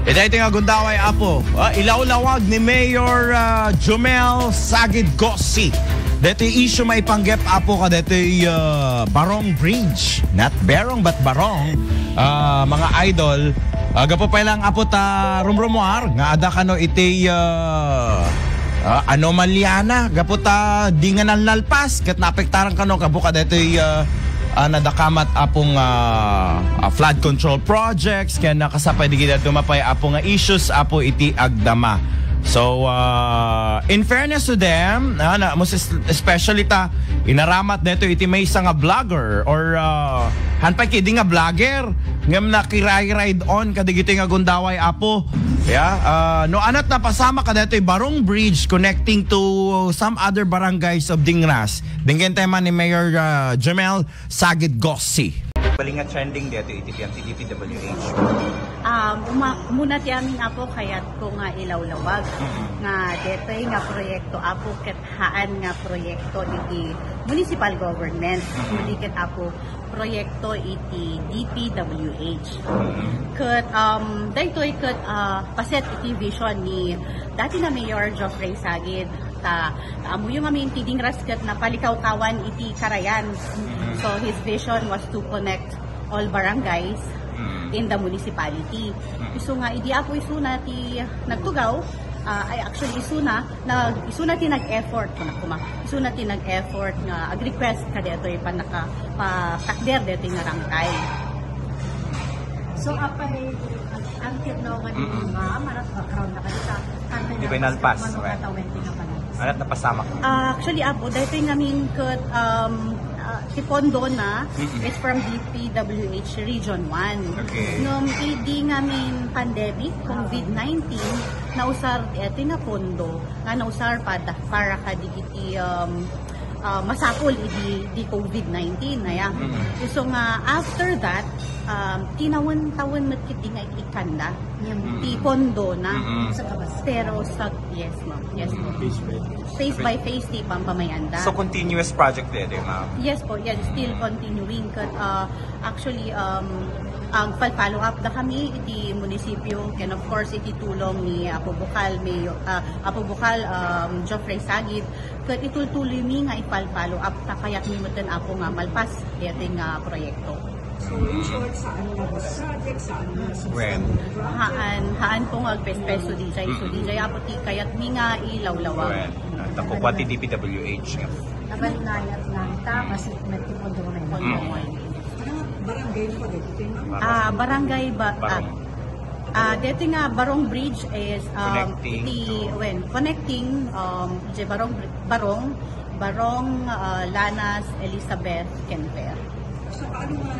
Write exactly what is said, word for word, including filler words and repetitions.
Ita iti nga gundaway, Apo. Ah, ilawlawag ni Mayor, ah, Jomel Sagid Gossi. Detoy issue maipanggep, Apo, kadetoy, ah, Barong Bridge. Not Berong, but Barong. Ah, mga idol. Ah, gapu pay lang, Apo, ta rumrumuar nga adda kano iti, ah, ah, anomalyana. Gapu ta di nga nalnalpas. Ket naapektaran kano, gapu kadetoy, ah, ah, nadakamat, Apo, nga, ah, flood control projects. Ken nakasapay di kita dumapay, Apo, nga issues, Apo, iti agdama. So, ah, in fairness to them, ah, na, most es-, especially ta, inaramat detoy iti maysa nga vlogger or, ah, han pay kidi nga vlogger, ngem nakiride on kadigitoy nga gundaway, Apo. Yeah, ah, no, ania't napasamak kadetoy Barong Bridge connecting to some other barangays of Dingras. Denggen tayo man ni Mayor, ah, Jomel Sagid Gossi. Bali nga trending detoy iti P M T D P W H. Um, uma-, umuna ti amin, Apo, kayatko nga ilawlawag nga detoy nga proyekto, Apo, ket haan nga proyekto iti municipal government. Ket, Apo, proyekto iti D P W H. Ket, um, daytoy ket, ah, paset iti vision ni dati nga Mayor Geoffrey Sagid. Ta, ta ammoyo ngamin ti Dingras ket napalikawkawan iti karayan. So, his vision was to connect all barangays in the municipality. Isu nga, idi, Apo, isuna ti nagtugaw, ah, ay, actually, isuna, nag-, isuna ti nag-effort, kunak-, kuma, isuna ti nag-effort nga ag-request kadetoy pannaka-, patakder detoy nga rangkay. So, apa na yung, ang, ang tirnaw nga ni Ma'am, anak background na kayo sa, Carmen Di ba Alpas, inalpas? Ma'am, Right. Twenty na pala. Anak napasamak. Ah, actually, Apo, daytoy ngamin ket, um, ah, ti pondo na, it's from D P W H Region one. Okay. Ngem idi ngamin pandemic, COVID nineteen, nausar, iti nga pondo, nga nausar pada para kadagiti, um, ah, masapul idi, di COVID nineteen, aya. So nga, after that, um, tinawen-tawen met ketdi nga ik-, ikkanda. Ti pondo na. Pero sa, yes, ma'am. Yes, ma'am. Phase by phase ti pampamayanda. So, continuous project dede, ma'am? Yes po, yes, still continuing. Ket, ah, actually, um, ag-follow up da kami iti munisipyo, ken of course, iti tulong ni Apo Bokal, Mayor, ah, Apo Bokal, um, Geoffrey Sagid, ket itultuloy mi nga i-follow up, ta kayat mi metten, Apo, nga malpas daytoy nga proyekto. So, in short, saan nga project, saan nga Well. Haan, haan po nga agpespeso dijay. So, dijay, Apo, ti kayat mi nga ilawlawag. Well, ah, ta kua ti D P W H nga. Nabanayat lang ta, kasi nagtipon doon na Ano, barangay mo pa dito, ma'am? Ah, barangay ba? Ah, Barong. Ah, dito nga Barong Bridge is, um, Connecting iti, to when connecting, um, iti Barong, Barong, Barong, ah, Lanas, Elizabeth, Kenfer. So, paano nga